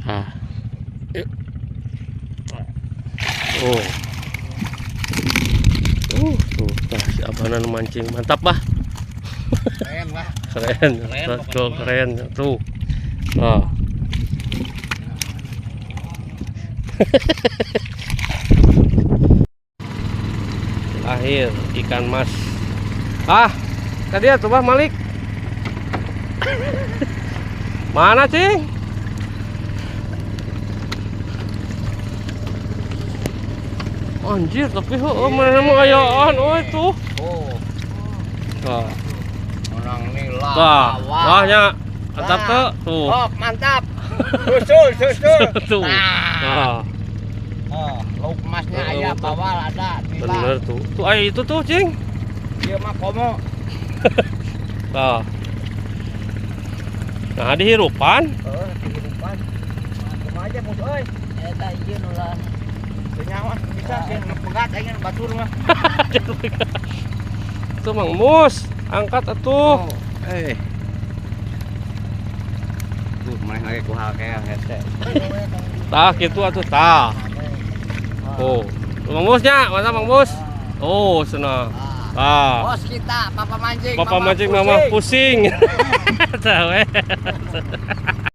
Ah. Yuk. Oh. Tuh, tah si abahna nu mancing. Mantap, Bah. Keren lah. Keren. Keren, Tuh, pokoknya. Keren tuh. Nah. Terakhir ikan mas. Ah, tadi ya tuh, Bah Malik. Mana, Cing? Anjir, tapi heueuh mana mah ayaan oh itu. Oh, Tah. menang nila. Tah, wah nya. Mantap tuh. Tuh. Oh, mantap. Susul, susul. Tuh. Nah. Nah, Oh, lauk emasnya Oh, ayam betul. bawal ada, nila. Bener tuh. Tuh ay itu tuh, Cing. Ieu mah komo. Tah. Nah, dihirupan. Heeh, kehidupan. Kumaha aja mus euy. Eta ieu nu lah. Teu nyaho ah, bisa sih pegat aing batur mah. Tuh Mang Mus, angkat atuh. Eh. Tuh maneh lagi ku hal kayak hese. Tah kitu atuh tah. Oh, tuh Mang Mus nya, mantap Mang Mus. Oh, senang. Tah. Bos kita, papa mancing, Papa mancing, mama pusing. Tah we.